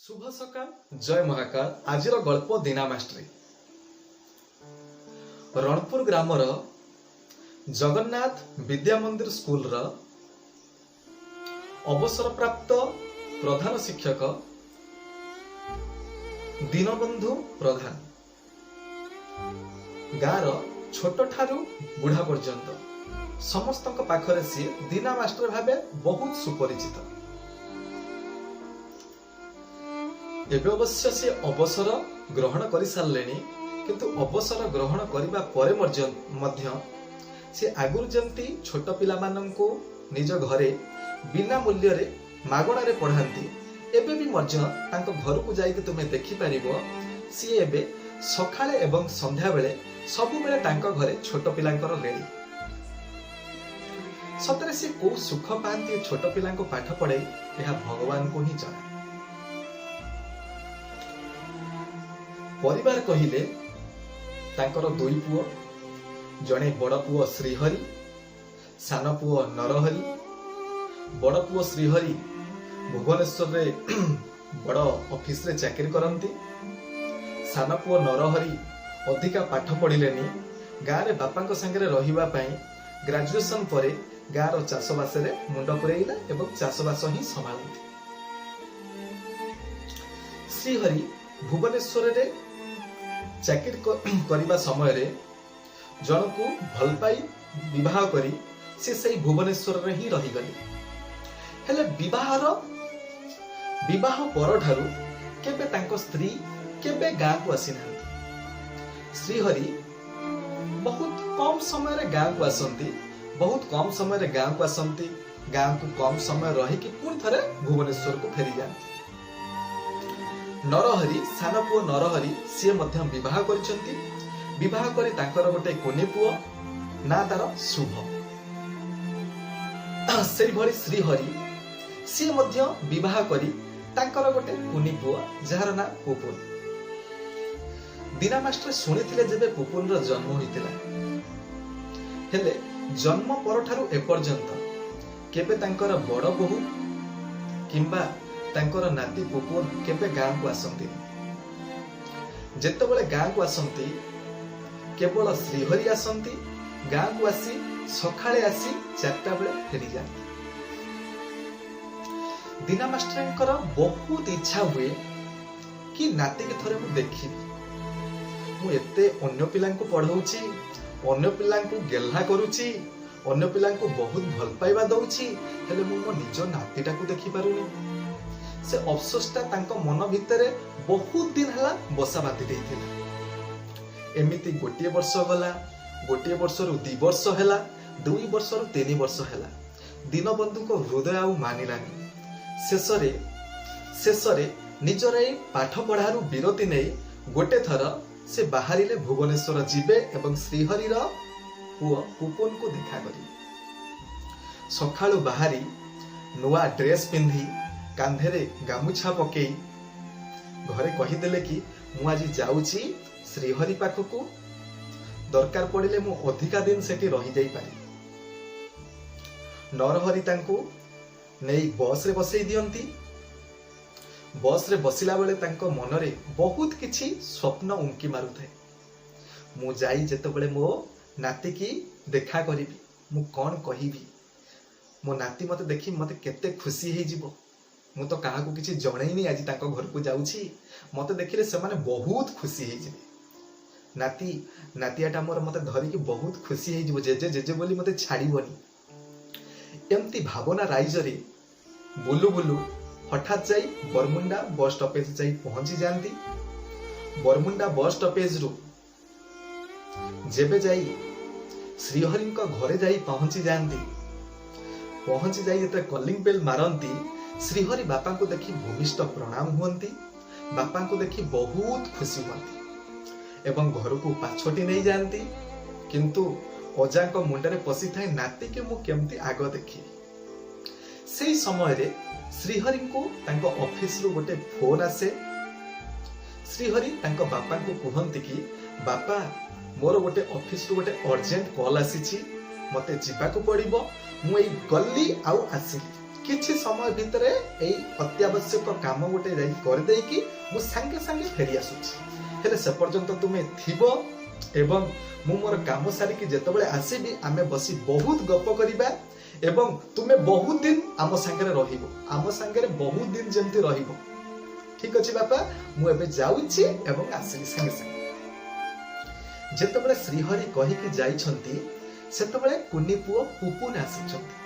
ଶୁଭ ସକାଳ, ଜୟ ମହାକାଳ। ଆଜିର ଗଳ୍ପ ଦିନା ମାଷ୍ଟ୍ରେ। ରଣପୁର ଗ୍ରାମର ଜଗନ୍ନାଥ ବିଦ୍ୟା ମନ୍ଦିର ସ୍କୁଲର ଅବସରପ୍ରାପ୍ତ ପ୍ରଧାନ ଶିକ୍ଷକ ଦୀନବନ୍ଧୁ ପ୍ରଧାନ। ଗାଁର ଛୋଟଠାରୁ ବୁଢା ପର୍ଯ୍ୟନ୍ତ ସମସ୍ତଙ୍କ ପାଖରେ ସିଏ ଦିନା ମାଷ୍ଟର ଭାବେ ବହୁତ ସୁପରିଚିତ। ଏବେ ଅବଶ୍ୟ ସେ ଅବସର ଗ୍ରହଣ କରିସାରିଲେଣି, କିନ୍ତୁ ଅବସର ଗ୍ରହଣ କରିବା ପରେ ମଧ୍ୟ ସେ ଆଗରୁ ଯେମିତି ଛୋଟ ପିଲାମାନଙ୍କୁ ନିଜ ଘରେ ବିନା ମୂଲ୍ୟରେ ମାଗଣାରେ ପଢ଼ାନ୍ତି, ଏବେ ବି ମଧ୍ୟ ତାଙ୍କ ଘରକୁ ଯାଇକି ତୁମେ ଦେଖିପାରିବ, ସିଏ ଏବେ ସକାଳେ ଏବଂ ସନ୍ଧ୍ୟାବେଳେ ସବୁବେଳେ ତାଙ୍କ ଘରେ ଛୋଟ ପିଲାଙ୍କର ରେଳି। ସତରେ ସେ କୋଉ ସୁଖ ପାଆନ୍ତି ଛୋଟ ପିଲାଙ୍କୁ ପାଠ ପଢ଼େଇ, ଏହା ଭଗବାନଙ୍କୁ ହିଁ ଜଣା। ପରିବାର କହିଲେ ତାଙ୍କର ଦୁଇ ପୁଅ, ଜଣେ ବଡ଼ ପୁଅ ଶ୍ରୀହରି, ସାନ ପୁଅ ନରହରି। ବଡ଼ ପୁଅ ଶ୍ରୀହରି ଭୁବନେଶ୍ୱରରେ ବଡ଼ ଅଫିସରେ ଚାକିରି କରନ୍ତି। ସାନ ପୁଅ ନରହରି ଅଧିକା ପାଠ ପଢ଼ିଲେନି, ଗାଁରେ ବାପାଙ୍କ ସାଙ୍ଗରେ ରହିବା ପାଇଁ ଗ୍ରାଜୁଏସନ ପରେ ଗାଁର ଚାଷବାସରେ ମୁଣ୍ଡ ପୁରେଇଲେ ଏବଂ ଚାଷବାସ ହିଁ ସମ୍ଭାଳନ୍ତି। ଶ୍ରୀହରି ଭୁବନେଶ୍ୱରରେ ଚାକିରି କରିବା ସମୟରେ ଜଣକୁ ଭଲ ପାଇ ବିବାହ କରି ସେ ସେଇ ଭୁବନେଶ୍ୱରରେ ହିଁ ରହିଗଲେ। ହେଲେ ବିବାହ ପରଠାରୁ କେବେ ତାଙ୍କ ସ୍ତ୍ରୀ କେବେ ଗାଁକୁ ଆସିନାହାନ୍ତି। ଶ୍ରୀହରି ବହୁତ କମ ସମୟରେ ଗାଁକୁ ଆସନ୍ତି, ବହୁତ କମ ସମୟରେ ଗାଁକୁ ଆସନ୍ତି, ଗାଁକୁ କମ ସମୟ ରହିକି ପୁଣି ଥରେ ଭୁବନେଶ୍ୱରକୁ ଫେରିଯାଆନ୍ତି। ନରହରି, ସାନ ପୁଅ ନରହରି, ସିଏ ମଧ୍ୟ ବିବାହ କରିଛନ୍ତି। ବିବାହ କରି ତାଙ୍କର ଗୋଟେ କୁନି ପୁଅ, ନା ତାର ଶୁଭ। ସେଇଭଳି ଶ୍ରୀହରି, ସିଏ ମଧ୍ୟ ବିବାହ କରି ତାଙ୍କର ଗୋଟେ କୁନି ପୁଅ, ଯାହାର ନାଁ ପୁପୁନ। ଦିନା ମାଷ୍ଟର ଶୁଣିଥିଲେ ଯେବେ ପୁପୁନର ଜନ୍ମ ହୋଇଥିଲା, ହେଲେ ଜନ୍ମ ପରଠାରୁ ଏପର୍ଯ୍ୟନ୍ତ କେବେ ତାଙ୍କର ବଡ଼ ବୋହୂ କିମ୍ବା ତାଙ୍କର ନାତି ପୁପୁନ କେବେ ଗାଁକୁ ଆସନ୍ତିନି। ଯେତେବେଳେ ଗାଁକୁ ଆସନ୍ତି, କେବଳ ଶ୍ରୀହରି ଆସନ୍ତି। ଗାଁକୁ ଆସି ସକାଳେ ଆସି 4ଟା ବେଳେ ଫେରିଯାଆନ୍ତି। ଦିନା ମାଷ୍ଟରଙ୍କର ବହୁତ ଇଚ୍ଛା ହୁଏ କି ନାତିକି ଥରେ ମୁଁ ଦେଖିବି। ମୁଁ ଏତେ ଅନ୍ୟ ପିଲାଙ୍କୁ ପଢଉଛି, ଅନ୍ୟ ପିଲାଙ୍କୁ ଗେହ୍ଲା କରୁଛି, ଅନ୍ୟ ପିଲାଙ୍କୁ ବହୁତ ଭଲ ପାଇବା ଦଉଛି, ହେଲେ ମୁଁ ମୋ ନିଜ ନାତିଟାକୁ ଦେଖିପାରୁନି। ସେ ଅଫସୋସଟା ତାଙ୍କ ମନ ଭିତରେ ବହୁତ ଦିନ ହେଲା ବସା ବାନ୍ଧି ଦେଇଥିଲା। ଏମିତି ଗୋଟିଏ ବର୍ଷ ଗଲା, ଗୋଟିଏ ବର୍ଷରୁ 2 ବର୍ଷ ହେଲା, 2 ବର୍ଷରୁ 3 ବର୍ଷ ହେଲା। ଦୀନବନ୍ଧୁଙ୍କ ହୃଦୟ ଆଉ ମାନିଲାନି। ଶେଷରେ ନିଜର ଏଇ ପାଠ ପଢାରୁ ବିରତି ନେଇ ଗୋଟେ ଥର ସେ ବାହାରିଲେ ଭୁବନେଶ୍ୱର ଯିବେ ଏବଂ ଶ୍ରୀହରିର ପୁଅ ପୁପୁନକୁ ଦେଖା କରିବେ। ସକାଳୁ ବାହାରି ନୂଆ ଡ୍ରେସ୍ ପିନ୍ଧି, କାନ୍ଧରେ ଗାମୁଛା ପକେଇ ଘରେ କହିଦେଲେ କି ମୁଁ ଆଜି ଯାଉଛି ଶ୍ରୀହରି ପାଖକୁ, ଦରକାର ପଡ଼ିଲେ ମୁଁ ଅଧିକା ଦିନ ସେଠି ରହିଯାଇପାରିବି। ନରହରି ତାଙ୍କୁ ନେଇ ବସରେ ବସେଇ ଦିଅନ୍ତି। ବସରେ ବସିଲା ବେଳେ ତାଙ୍କ ମନରେ ବହୁତ କିଛି ସ୍ୱପ୍ନ ଉଙ୍କି ମାରୁଥାଏ। ମୁଁ ଯାଇ ଯେତେବେଳେ ମୋ ନାତିକି ଦେଖା କରିବି, ମୁଁ କ'ଣ କହିବି? ମୋ ନାତି ମତେ ଦେଖି ମତେ କେତେ ଖୁସି ହେଇଯିବ। ମୁଁ ତ କାହାକୁ କିଛି ଜଣେଇନି, ଆଜି ତାଙ୍କ ଘରକୁ ଯାଉଛି, ମତେ ଦେଖିଲେ ସେମାନେ ବହୁତ ଖୁସି ହେଇଯିବେ। ନାତି ନାତିଆଟା ମୋର ମତେ ଧରିକି ବହୁତ ଖୁସି ହେଇଯିବ, ଜେଜେ ଜେଜେ ବୋଲି ମତେ ଛାଡ଼ିବନି। ଏମିତି ଭାବନା ରାଇଜରେ ବୁଲୁ ବୁଲୁ ହଠାତ୍ ଯାଇ ବରମୁଣ୍ଡା ବସ୍ ଷ୍ଟପେଜ ଯାଇ ପହଞ୍ଚି ଯାଆନ୍ତି। ବରମୁଣ୍ଡା ବସ୍ ଷ୍ଟପେଜରୁ ଯେବେ ଯାଇ ଶ୍ରୀହରିଙ୍କ ଘରେ ଯାଇ ପହଞ୍ଚି ଯାଆନ୍ତି, ପହଞ୍ଚି ଯାଇ ଯେତେବେଳେ କଲିଂ ବେଲ୍ ମାରନ୍ତି, ଶ୍ରୀହରି ବାପାଙ୍କୁ ଦେଖି ଭୂମିଷ୍ଠ ପ୍ରଣାମ ହୁଅନ୍ତି। ବାପାଙ୍କୁ ଦେଖି ବହୁତ ଖୁସି ହୁଅନ୍ତି ଏବଂ ଘରକୁ ପାଛୋଟି ନେଇଯାଆନ୍ତି। କିନ୍ତୁ ଅଜାଙ୍କ ମୁଣ୍ଡରେ ପଶିଥାଏ, ନାତିକି ମୁଁ କେମିତି ଆଗ ଦେଖିବି? ସେଇ ସମୟରେ ଶ୍ରୀହରିଙ୍କୁ ତାଙ୍କ ଅଫିସରୁ ଗୋଟେ ଫୋନ ଆସେ। ଶ୍ରୀହରି ତାଙ୍କ ବାପାଙ୍କୁ କୁହନ୍ତି କି ବାପା, ମୋର ଗୋଟେ ଅଫିସରୁ ଗୋଟେ ଅର୍ଜେଣ୍ଟ କଲ୍ ଆସିଛି, ମତେ ଯିବାକୁ ପଡିବ, ମୁଁ ଏଇ ଗଲି ଆଉ ଆସିଲି। କିଛି ସମୟ ଭିତରେ ଏଇ ଅତ୍ୟାବଶ୍ୟକ କାମ ଗୋଟେ ଯାଇ କରିଦେଇକି ମୁଁ ସାଙ୍ଗେ ସାଙ୍ଗେ ଫେରି ଆସୁଛି। ହେଲେ ସେ ପର୍ଯ୍ୟନ୍ତ ତୁମେ ଥିବ ଏବଂ ମୁଁ ମୋର କାମ ସାରିକି ଯେତେବେଳେ ଆସିବି, ଆମେ ବସି ବହୁତ ଗପ କରିବା ଏବଂ ତୁମେ ବହୁତ ଦିନ ଆମ ସାଙ୍ଗରେ ରହିବ, ଆମ ସାଙ୍ଗରେ ବହୁତ ଦିନ ଯେମିତି ରହିବ। ଠିକ ଅଛି ବାପା, ମୁଁ ଏବେ ଯାଉଛି ଏବଂ ଆସିବି ସାଙ୍ଗେ ସାଙ୍ଗେ। ଯେତେବେଳେ ଶ୍ରୀହରି କହିକି ଯାଇଛନ୍ତି, ସେତେବେଳେ କୁନି ପୁଅ ପୁପୁନ ଆସିଛନ୍ତି।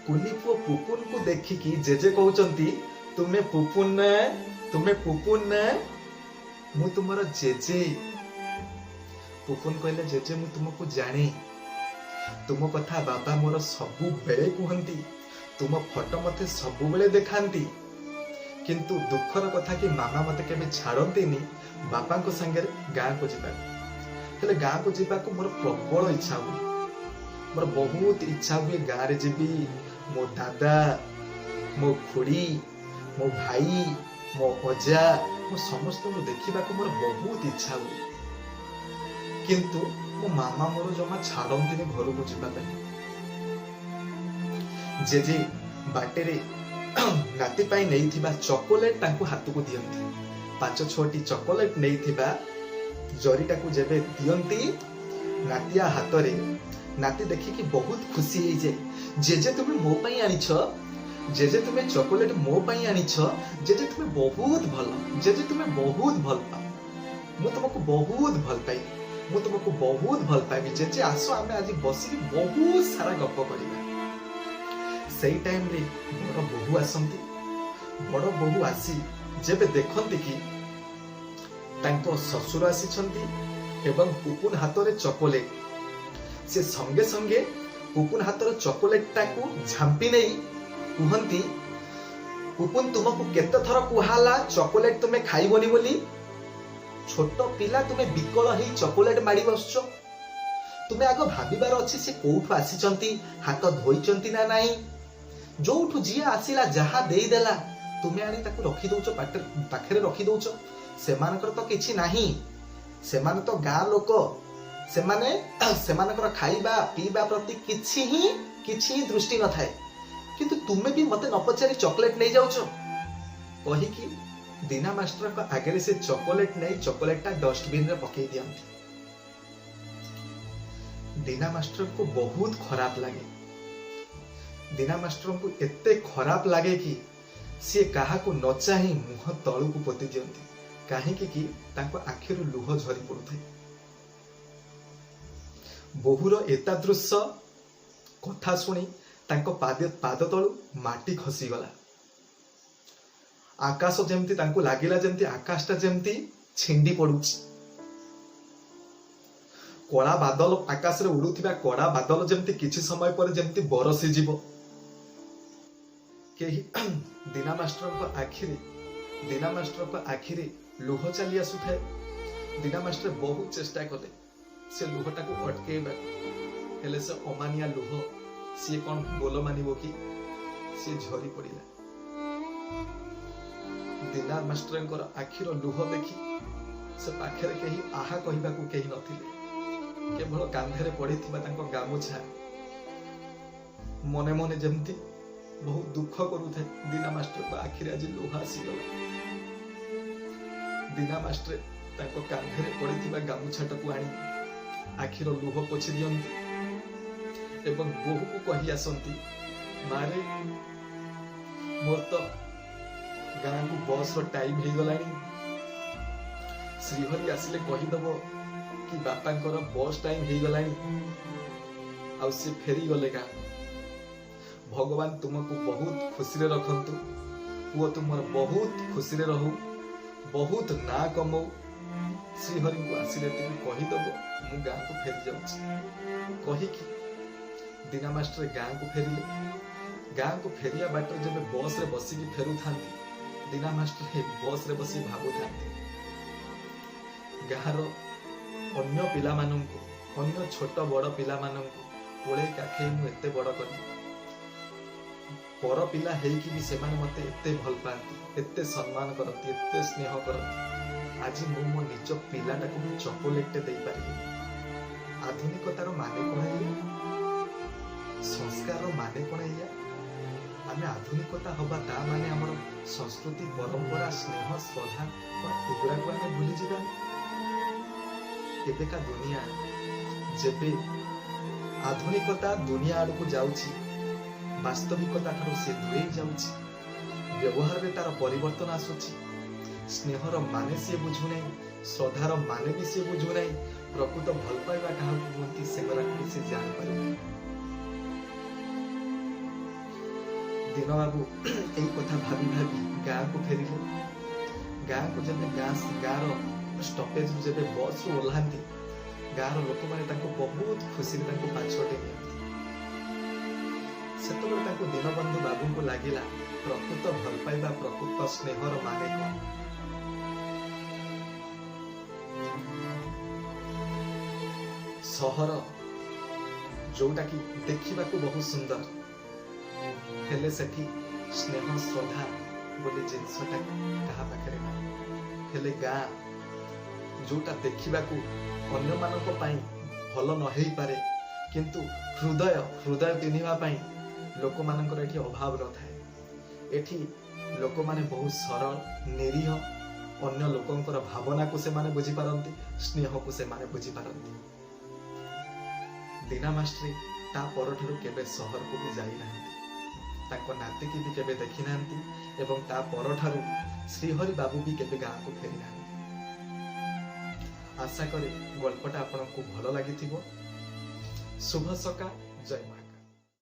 କୁନି ପୁଅ ପୁପୁନକୁ ଦେଖିକି ଜେଜେ କହୁଛନ୍ତି, "ତୁମେ ପୁପୁନ ନା? ତୁମେ ପୁପୁନ ନା? ମୁଁ ତୁମର ଜେଜେ।" ପୁପୁନ କହିଲେ, "ଜେଜେ, ମୁଁ ତୁମକୁ ଜାଣେ। ତୁମ କଥା ବାବା ମୋର ସବୁବେଳେ କୁହନ୍ତି। ତୁମ ଫଟୋ ମତେ ସବୁବେଳେ ଦେଖାନ୍ତି। କିନ୍ତୁ ଦୁଃଖର କଥା କି ମାମା ମତେ କେବେ ଛାଡ଼ନ୍ତିନି ବାପାଙ୍କ ସାଙ୍ଗରେ ଗାଁକୁ ଯିବାକୁ। ହେଲେ ଗାଁକୁ ଯିବାକୁ ମୋର ପ୍ରବଳ ଇଚ୍ଛା ହୁଏ। ମୋର ବହୁତ ଇଚ୍ଛା ହୁଏ ଗାଁରେ ଯିବି, ମୋ ଦାଦା, ମୋ ଖୁଡ଼ି, ମୋ ଭାଇ, ମୋ ଅଜା, ମୋ ସମସ୍ତଙ୍କୁ ଦେଖିବାକୁ ମୋର ବହୁତ ଇଚ୍ଛା ହୁଏ। କିନ୍ତୁ ମୋ ମାମା ମୋର ଜମା ଛାଡ଼ନ୍ତିନି ଘରକୁ ଯିବା ପାଇଁ।" ଜେଜେ ବାଟରେ ନାତି ପାଇଁ ନେଇଥିବା ଚକୋଲେଟ ତାଙ୍କୁ ହାତକୁ ଦିଅନ୍ତି। ପାଞ୍ଚ ଛଅଟି ଚକୋଲେଟ ନେଇଥିବା ଜରିଟାକୁ ଯେବେ ଦିଅନ୍ତି ନାତିଆ ହାତରେ, ନାତି ଦେଖିକି ବହୁତ ଖୁସି ହେଇଯାଏ। "ଜେଜେ, ତୁମେ ମୋ ପାଇଁ ଆଣିଛ? ଜେଜେ, ତୁମେ ଚକୋଲେଟ ମୋ ପାଇଁ ଆଣିଛ? ଜେଜେ, ତୁମେ ବହୁତ ଭଲ। ଜେଜେ, ତୁମେ ବହୁତ ଭଲ ପାଅ। ମୁଁ ତୁମକୁ ବହୁତ ଭଲ ପାଇବି। ମୁଁ ତୁମକୁ ବହୁତ ଭଲ ପାଇବି। ଜେଜେ, ଆସ, ଆମେ ଆଜି ବସିକି ବହୁତ ସାରା ଗପ କରିବା।" ସେଇ ଟାଇମରେ ବଡ ବୋହୂ ଆସନ୍ତି। ବଡ ବୋହୂ ଆସି ଯେବେ ଦେଖନ୍ତି କି ତାଙ୍କ ଶ୍ୱଶୁର ଆସିଛନ୍ତି ଏବଂ ପୁପୁନ ହାତରେ ଚକୋଲେଟ, ସେ ସଙ୍ଗେ ସଙ୍ଗେ ପୁପୁନ ହାତର ଚକୋଲେଟଟାକୁ ଝାମ୍ପି ନେଇ କୁହନ୍ତି, "ପୁପୁନ, ତୁମକୁ କେତେ ଥର କୁହାହେଲା ଚକୋଲେଟ ତୁମେ ଖାଇବନି ବୋଲି? ଛୋଟ ପିଲା ତୁମେ, ବିକଳ ହେଇ ଚକୋଲେଟ ମାଡି ବସୁଛ। ତୁମେ ଆଗ ଭାବିବାର ଅଛି ସେ କୋଉଠୁ ଆସିଛନ୍ତି, ହାତ ଧୋଇଛନ୍ତି ନା ନାହିଁ। ଯୋଉଠୁ ଯିଏ ଆସିଲା, ଯାହା ଦେଇଦେଲା, ତୁମେ ଆଣି ତାକୁ ରଖିଦଉଛ, ପାଖରେ ରଖିଦଉଛ। ସେମାନଙ୍କର ତ କିଛି ନାହିଁ। ସେମାନେ ତ ଗାଁ ଲୋକ। ସେମାନେ ସେମାନଙ୍କର ଖାଇବା ପିଇବା ପ୍ରତି କିଛି ହିଁ ଦୃଷ୍ଟି ନଥାଏ। କିନ୍ତୁ ତୁମେ ବି ମତେ ନ ପଚାରି ଚକୋଲେଟ ନେଇଯାଉଛ।" କହିକି ଦିନା ମାଷ୍ଟରଙ୍କ ଆଗରେ ସେ ଚକୋଲେଟ ନେଇ ଚକୋଲେଟଟା ଡଷ୍ଟବିନରେ ପକେଇ ଦିଅନ୍ତି। ଦିନା ମାଷ୍ଟରଙ୍କୁ ବହୁତ ଖରାପ ଲାଗେ। ଦିନା ମାଷ୍ଟରଙ୍କୁ ଏତେ ଖରାପ ଲାଗେ କି ସିଏ କାହାକୁ ନ ଚାହିଁ ମୁହଁ ତଳକୁ ପୋତି ଦିଅନ୍ତି, କାହିଁକି କି ତାଙ୍କ ଆଖିରୁ ଲୁହ ଝରି ପଡୁଥାଏ। ବୋହୂର ଏତାଦୃଶ କଥା ଶୁଣି ତାଙ୍କ ପାଦ ତଳୁ ମାଟି ଖସିଗଲା। ଆକାଶ ଯେମିତି ତାଙ୍କୁ ଲାଗିଲା ଯେମିତି ଆକାଶଟା ଯେମିତି ଛିଣ୍ଡି ପଡୁଛି। କଳା ବାଦଲ, ଆକାଶରେ ଉଡୁଥିବା କଳା ବାଦଲ ଯେମିତି କିଛି ସମୟ ପରେ ଯେମିତି ବରସିଯିବ। କେହି ଦିନା ମାଷ୍ଟରଙ୍କ ଆଖିରେ ଲୁହ ଚାଲି ଆସୁଥାଏ। ଦିନା ମାଷ୍ଟର ବହୁତ ଚେଷ୍ଟା କଲେ ସେ ଲୁହଟାକୁ ଅଟକେଇବାକୁ, ହେଲେ ସେ ଅମାନିଆ ଲୁହ ସିଏ କଣ ବୋଲ ମାନିବ କି? ସିଏ ଝରି ପଡିଲା। ଦିନା ମାଷ୍ଟରଙ୍କର ଆଖିର ଲୁହ ଦେଖି ସେ ପାଖରେ କେହି ଆହା କହିବାକୁ କେହି ନଥିଲେ। କେବଳ କାନ୍ଧରେ ପଡିଥିବା ତାଙ୍କ ଗାମୁଛା ମନେ ମନେ ଯେମିତି ବହୁତ ଦୁଃଖ କରୁଥାଏ, ଦିନା ମାଷ୍ଟରଙ୍କ ଆଖିରେ ଆଜି ଲୁହ ଆସିଗଲା। ଦିନା ମାଷ୍ଟରେ ତାଙ୍କ କାନ୍ଧରେ ପଡିଥିବା ଗାମୁଛାଟାକୁ ଆଣି ଆଖିର ଲୁହ ପୋଛି ଦିଅନ୍ତି ଏବଂ ବୋହୂକୁ କହି ଆସନ୍ତି, "ମାରେ, ମୋର ତ ଗାଁକୁ ବସର ଟାଇମ ହେଇଗଲାଣି। ଶ୍ରୀହରି ଆସିଲେ କହିଦବ କି ବାପାଙ୍କର ବସ୍ ଟାଇମ ହେଇଗଲାଣି ଆଉ ସେ ଫେରିଗଲେ ଗାଁ। ଭଗବାନ ତୁମକୁ ବହୁତ ଖୁସିରେ ରଖନ୍ତୁ। ପୁଅ ତୁମର ବହୁତ ଖୁସିରେ ରହୁ, ବହୁତ ନାଁ କମଉ। ଶ୍ରୀହରିଙ୍କୁ ଆସିଲେ ଏତିକି କହିଦବ, ମୁଁ ଗାଁକୁ ଫେରି ଯାଉଛି।" କହିକି ଦିନା ମାଷ୍ଟର ଗାଁକୁ ଫେରିଲେ। ଗାଁକୁ ଫେରିବା ବାଟରେ ଯେବେ ବସରେ ବସିକି ଫେରୁଥାନ୍ତି, ଦିନା ମାଷ୍ଟର ବସରେ ବସି ଭାବୁଥାନ୍ତି, ଗାଁର ଅନ୍ୟ ପିଲାମାନଙ୍କୁ, ଅନ୍ୟ ଛୋଟ ବଡ ପିଲାମାନଙ୍କୁ କୋଳେଇ କାଖେଇ ମୁଁ ଏତେ ବଡ କଲି। ପର ପିଲା ହେଇକି ବି ସେମାନେ ମତେ ଏତେ ଭଲ ପାଆନ୍ତି, ଏତେ ସମ୍ମାନ କରନ୍ତି, ଏତେ ସ୍ନେହ କରନ୍ତି। ଆଜି ମୁଁ ମୋ ନିଜ ପିଲାଟାକୁ ବି ଚକୋଲେଟଟେ ଦେଇପାରିଲିନି। ଆଧୁନିକତାର ମାନେ କଣ ଏଇଆ? ସଂସ୍କାରର ମାନେ କଣ ଏଇଆ? ଆମେ ଆଧୁନିକତା ହବା ତା ମାନେ ଆମର ସଂସ୍କୃତି, ପରମ୍ପରା, ସ୍ନେହ, ଶ୍ରଦ୍ଧା କଣ ଏଗୁଡ଼ାକୁ ଆମେ ଭୁଲିଯିବା? ଏବେକା ଦୁନିଆ ଯେବେ ଆଧୁନିକତା ଦୁନିଆ ଆଡ଼କୁ ଯାଉଛି, ବାସ୍ତବିକତା ଠାରୁ ସେ ଦୂରେଇ ଯାଉଛି। ବ୍ୟବହାରରେ ତାର ପରିବର୍ତ୍ତନ ଆସୁଛି। ସ୍ନେହର ମାନେ ସିଏ ବୁଝୁନାହିଁ, ଶ୍ରଦ୍ଧାର ମାନେ ବି ସିଏ ବୁଝୁନାହିଁ, ପ୍ରକୃତ ଭଲ ପାଇବା କାହାକୁ କୁହନ୍ତି ସେଗୁଡ଼ାକୁ ବି ସେ ଜାଣିପାରୁନାହିଁ। ଦୀନବାବୁ ଏଇ କଥା ଭାବି ଭାବି ଗାଁକୁ ଫେରିଲେ। ଗାଁକୁ ଯେବେ ଗାଁର ଷ୍ଟପେଜରୁ ଯେବେ ବସ୍ରୁ ଓହ୍ଲାନ୍ତି, ଗାଁର ଲୋକମାନେ ତାଙ୍କୁ ବହୁତ ଖୁସିରେ ତାଙ୍କୁ ପାଛୋଟି ନିଅନ୍ତି। ସେତେବେଳେ ତାଙ୍କୁ ଦୀନବନ୍ଧୁ ବାବୁଙ୍କୁ ଲାଗିଲା, ପ୍ରକୃତ ଭଲ ପାଇବା, ପ୍ରକୃତ ସ୍ନେହର ମାନେ କଣ? ସହର ଯୋଉଟା କି ଦେଖିବାକୁ ବହୁତ ସୁନ୍ଦର, ହେଲେ ସେଠି ସ୍ନେହ ଶ୍ରଦ୍ଧା ବୋଲି ଜିନିଷଟା କାହା ପାଖରେ ନାହିଁ। ହେଲେ ଗାଁ ଯୋଉଟା ଦେଖିବାକୁ ଅନ୍ୟମାନଙ୍କ ପାଇଁ ଭଲ ନ ହେଇପାରେ, କିନ୍ତୁ ହୃଦୟ ପିନ୍ଧିବା ପାଇଁ ଲୋକମାନଙ୍କର ଏଠି ଅଭାବ ନଥାଏ। ଏଠି ଲୋକମାନେ ବହୁତ ସରଳ, ନିରୀହ। ଅନ୍ୟ ଲୋକଙ୍କର ଭାବନାକୁ ସେମାନେ ବୁଝିପାରନ୍ତି, ସ୍ନେହକୁ ସେମାନେ ବୁଝିପାରନ୍ତି। ଦୀନା ମାଷ୍ଟ୍ରେ ତା ପରଠାରୁ କେବେ ସହରକୁ ବି ଯାଇନାହାନ୍ତି, ତାଙ୍କ ନାତିକି ବି କେବେ ଦେଖିନାହାନ୍ତି ଏବଂ ତା ପରଠାରୁ ଶ୍ରୀହରି ବାବୁ ବି କେବେ ଗାଁକୁ ଫେରିନାହାନ୍ତି। ଆଶା କରେ ଗଳ୍ପଟା ଆପଣଙ୍କୁ ଭଲ ଲାଗିଥିବ। ଶୁଭ ସକାଳ, ଜୟ ମା।